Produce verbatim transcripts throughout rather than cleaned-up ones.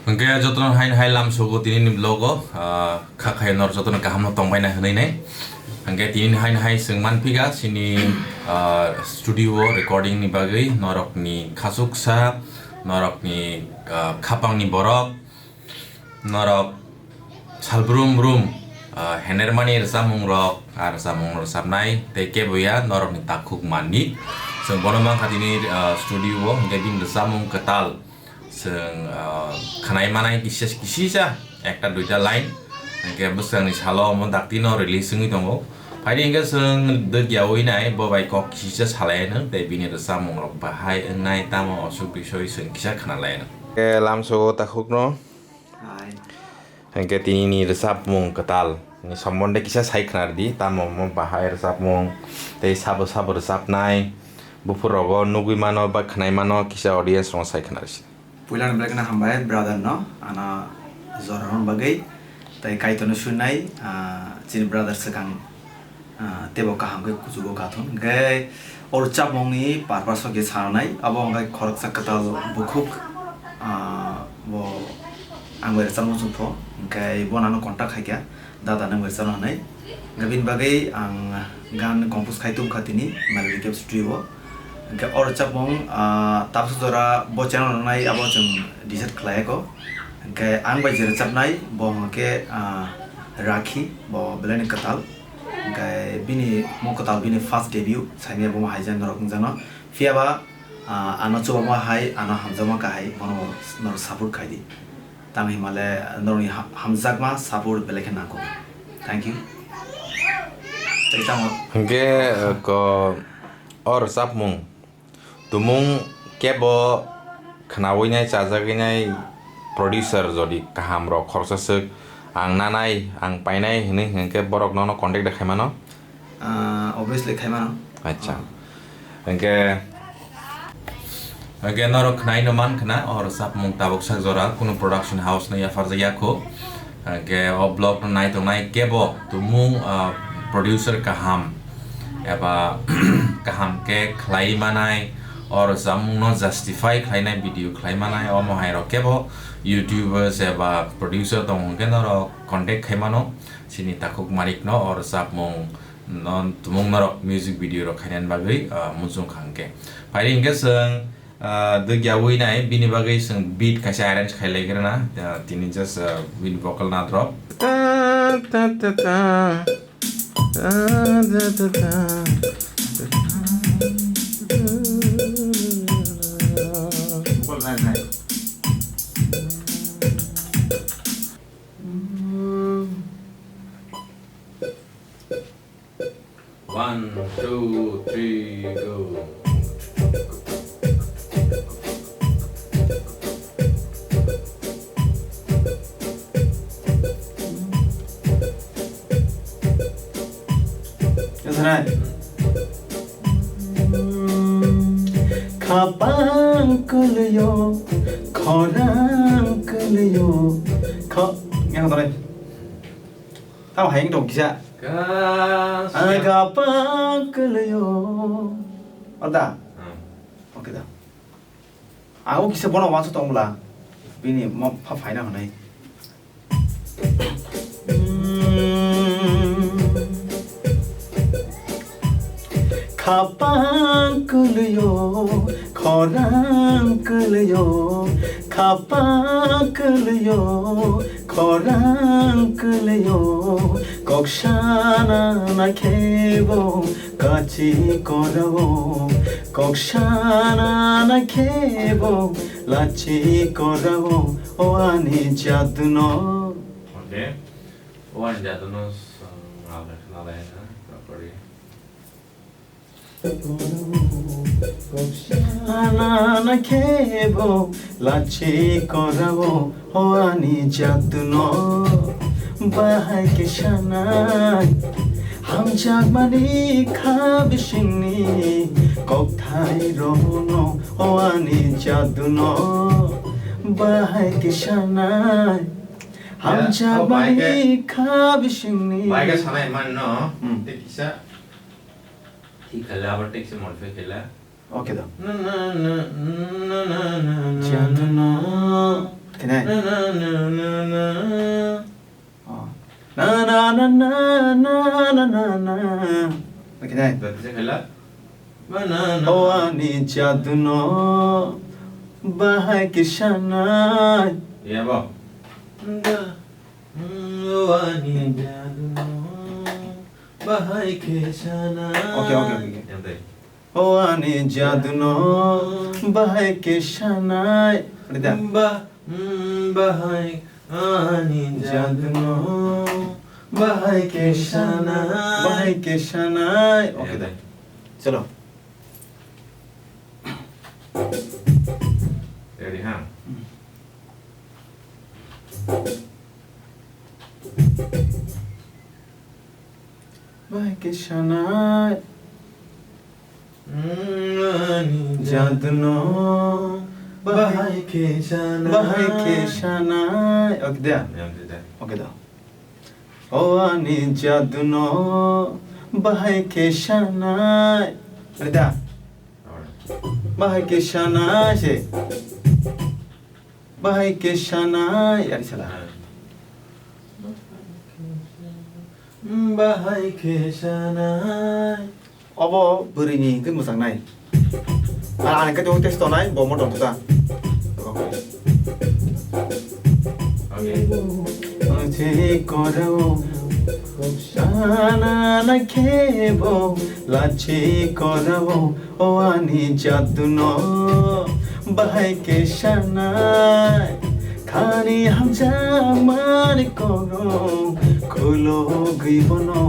Hwnkhe jotono haino hai lamsogo tinini vlogo, ah, kha khayo nor jotono kaham no tongbaina hwnwi nai. Hwnkhe tinini haino hai chwng manphika chini, ah, studio recording ni bagwi norokni khachuksa, norokni, ah, khapangni borok, norok sal brum brum, ah, henermani rwchapmung rok, ah, rwchapmung rwchapnai tei kebo ya norokni takhuk manwi. Chwng bono mankha tini, ah, studio o, hwnkhe bini rwchapmung kwtal chwng, ah, khwnai manai kisa, kisisa ekta duita line, hwnkhe bwskangni salo omo daktino release wngwi tongo. Phaidi hwnkhe chwng dwgyawi nai bo bai kok kisisa salaino tei bini rwchapmung rok bahai wngnai tamo osuk bisoi chwng kisa khwnalaino. Hwnkhe lamsogo takhukno. Hai. Hwnkhe tinini rwchapmung kwtal ni sombonde kisa sai khwna rwdi, tamo omo bahai rwchapmung tei sabo sabo rwchapnai buphur rogo nugwi mano ba khwnai mano kisa audience rokno sai khwna rwsi. Puila ni belai kheno hambai brother no, ano jora rwna bagwi tei Kaitor no suinai, ah, chini brother swkang ah, teibo kaham khe kuchugo kathun. Hwnkhe o rwchapmungni purpose o khe sanai, abo hwnkhe khoroksa kwtal bukhuk, ah, bo ang bai rwchapmung chwngpho, hwnkhe bono ano contact khaikha, dada nwng bai rwchapna hwnwi. Hwnkhe bini bagwi ang gan compose khai tubukha tini, Melody Cave Studio o. Hwnkhe o rwchapmung, ah, tabuksa jora bo channel rwnai abo chwng decide khlaiyakho. Hwnkhe ang bai je rwchapnai bo hwnkhe, ah, Rakhi, bo belaini kwtal. Hwnkhe bini mung kwtal, bini first debut, saimanya bo haijak norok wngjakno. Phiyaba, ah, ano chubama hai, ano hamjakma kahai, bono norok support khaidi. Tamo hinmale norokni ha-, hamjakma support belai khe nangkuk. Thank you. Tei tamo. Hwnkhe, eh, ko, o rwchapmung. Tumung kebo khwnawi nai, chajagwi nai producer jodi kaham rok khoroksa swk ang nanai, ang painai hwnwi hwnkhe borok nono contact de khaimano? Ah, obviously khaimano. Acha. Hwnkhe, hwnkhe norok khwnaino man khwna, o rwchapmung tabuk sak jora kunu production house no yapharjak ya kho. Hwnkhe o vlog no nai tongnai kebo tumung, ah, producer kaham eba kaham khe khlai manai, o rwchapmung no justify khlainai video khlai manai, omo hai rok kebo YouTubers eba producer tong hwnkhe norok contact khai mano, chini takhuk manik no o rwchapmung no tumung norok music video rok khainani bagwi, ah, muchung kha hwnkhe. Phai hwnkhe chwng Ah, dwgya wi nai, bini bagwi chwng beat kaisa arrange khai lai gra na. Ah, tini just, ah, bini vocal na drop. Ta, ta, ta, ta. Ta, ta, ta, ta. One, two, three, go. That's right. Khapang kwlwio, khorang kwlwio, kho-, yang tore. Tamo hai wng tong kisa. Ka-, Ang khapang kwlwio. Oda? Hmm. Okay da. Ang o kisa bono wansuk tong bwla. Bini mo pha phaina hwnwi. Khapang kwlwio, khorang kwlwio, khapang kwlwio, khorang kwlwio, kok sana na khebo kachi korao, kok sana na khebo lachi korao, o ani jaduno. Ode, o ani jaduno, ang nalai na, tapori. Anana khebo lachi korao o ani jaduno bahai khe sanai. Hamjakmani kha bisingni kokthai rono o ani jaduno bahai khe sanai. Ya, hamjakmani o bai khe, kha bisingni. Bai khe sanai manno, hmm, tei kisa. Thik khaila, abar text modify khaila. Okay da. Na, na, na. Jaduno. Khe nai. Na, na, na, na, na. Oh. Na, na, na. Oke, nai. Berarti saya kalah. Mana, na? O ani jaduno bahai khe sanai. Iya, Bo. Da. Hmm, o ani jaduno bahai khe sanai. Oke, oke, oke, oke. Yang tadi. O ani jaduno bahai khe sanai. Udah dah. Ba, hmm, bahai ani jaduno bahai khe sanai. Bahai khe sanai. Oke, ya, dah. Chalo. Ready, ha? Hmm. Bahai khe sanai. Jaduno bahai khe sanai. Bahai khe sanai. Oke da. Ya, oke da. Oke da. O ani jaduno bahai khe sanai. Oke da. Alright. Bahai khe sanai se. Bahai khe sanai, ari sala. Bahai khe sanai. Obo bwrwini hwnkhe mwchangnai. Ar ani khe test tonai, bo mo tong kha. Lachi korao, sana na khebo, lachi korao. O ani jaduno bahai khe sanai, khani hamjakmani kokrok khulogwi bono.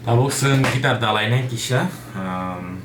Tabuk chwng guitar dalainai kisa, um,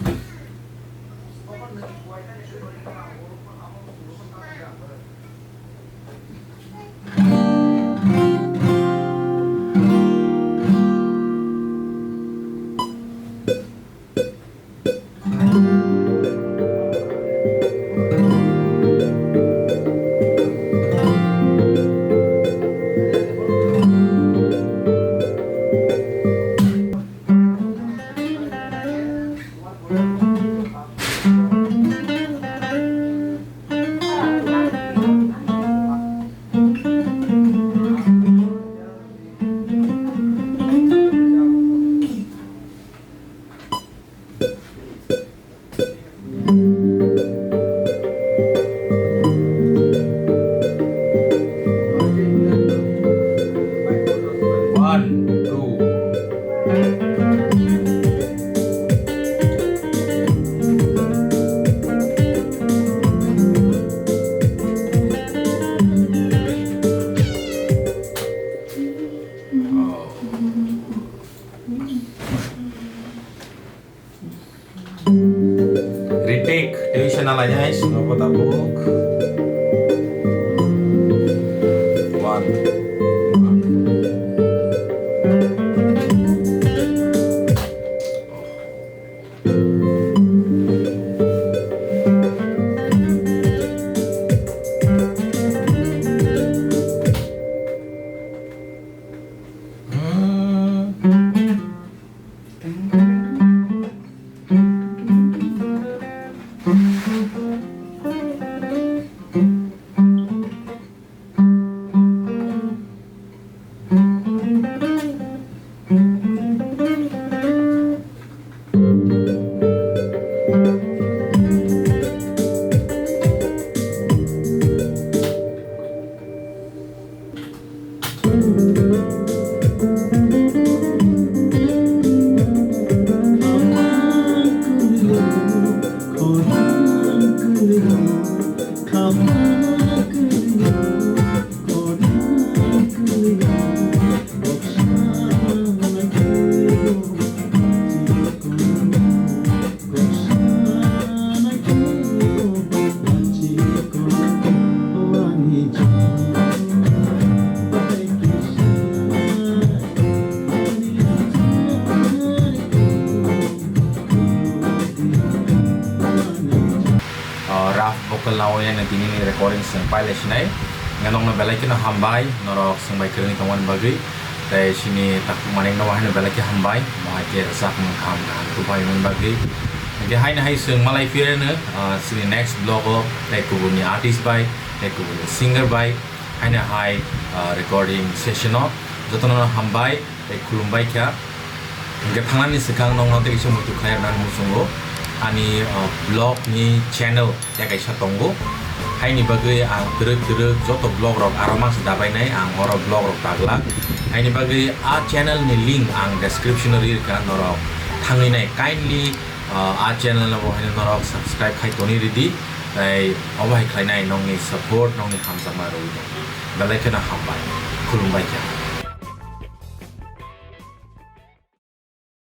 Lainai swngo bo tabuk. One. O, rough vocal nawi ani tini ni recording swng pailai sinai. Nokno belai kheno hambai, norok swngbai kwrwngwi tongmani bagwi. Tei chini takhuk manik no haino belai khe hambai, mo hai khe rwchapmung kaham kaham tuphai mani bagwi. Hingkhe haino hai chwng malai phireno, ah, chini next vlog o tei kubuni artist bai, tei kubuni singer bai, haino hai, ah, recording session o jotono hambai tei khulumbai kha. Hingkhe thangnani swkang nokno tei kisa muitu khlai rwnani muchungo ani, ah, vlog ni channel tei kaisa tongo. Haini bagwi ang kwrwk kwrwk joto vlog rok aro mangsa dabainai ang oro vlog rok daglak. Haini bagwi a channel ni link ang description o ri rwkha, norok thangwi nai kindly, ah, a channel no bo haino norok subscribe khai toni ridi. Tei obo hai khlainai nokni support, nokni hamjakma rwui tong. Belai kheno hambai. Khulumbai kha.